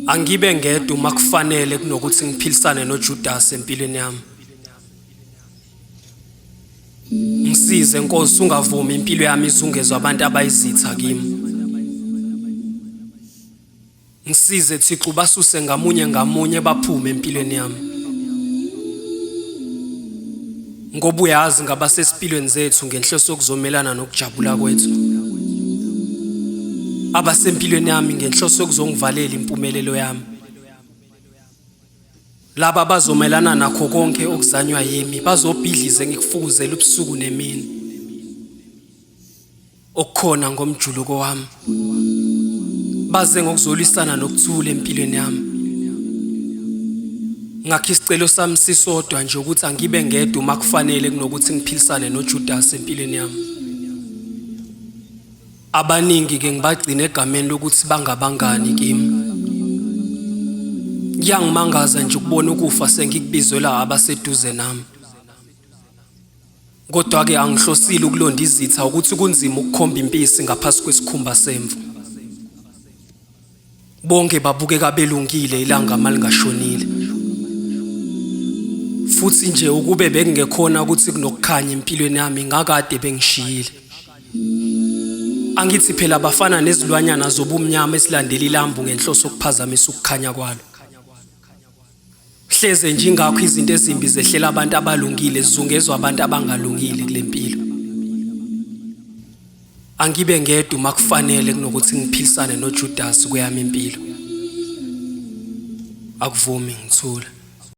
Angibe ngedwa uma kufanele kunokuthi ngiphilisane noJudas empilweni yami. Ngisize Nkosi ungavumi impilo yami izungezwe abantu abayizitha kimi. Ngisize Thixo ubasuse ngamunye ngamunye baphume empilweni yami. Ngoba uyazi ngabasesipilweni zethu ngenhloso yokuzomelana nokujabula kwethu. Abasempilweni yami ngenhloso yokuzongivalela impumelelo yami. Laba bazomelana nakho konke okuzanywa yimi, bazobhidliza engikufukuzela ubusuku nemini. Okukhona ngomjuluko wami. Baze ngokuzolwisana nokuthula empilweni yami. Ngakho isicelo sami sisodwa nje ukuthi angibe ngedwa uma kufanele kunokuthi ngiphilisane noJudas empilweni yami. Abaningi ke ngibagcina egameni lokuthi bangabangani kimi. Kuyangimangaza nje ukubona ukufa sengikubizela abaseduze nami. Kodwa-ke angihlosile ukulonda izitha ukuthi kunzima ukukhomba impisi ngaphasi kwesikhumba semvu. Bonke babukeka belungile ilanga malingashonile. Futhi nje ukube bekungekhona ukuthi kunokukhanya empilweni yami ngakade bengishiyile. Angithi phela bafana nezilwanyana zobumnyama esilandela ilambu ngenhloso yokuphazamisa ukukhanya kwalo. Hleze nje ingakho izinto ezimbi zehlela abantu abalungile zizungezwa abantu abangalungile kule mpilo. Angibe ngedwa uma kufanele kunokuthi ngiphilisane noJudas kweyami impilo. Akuvumi ngithule.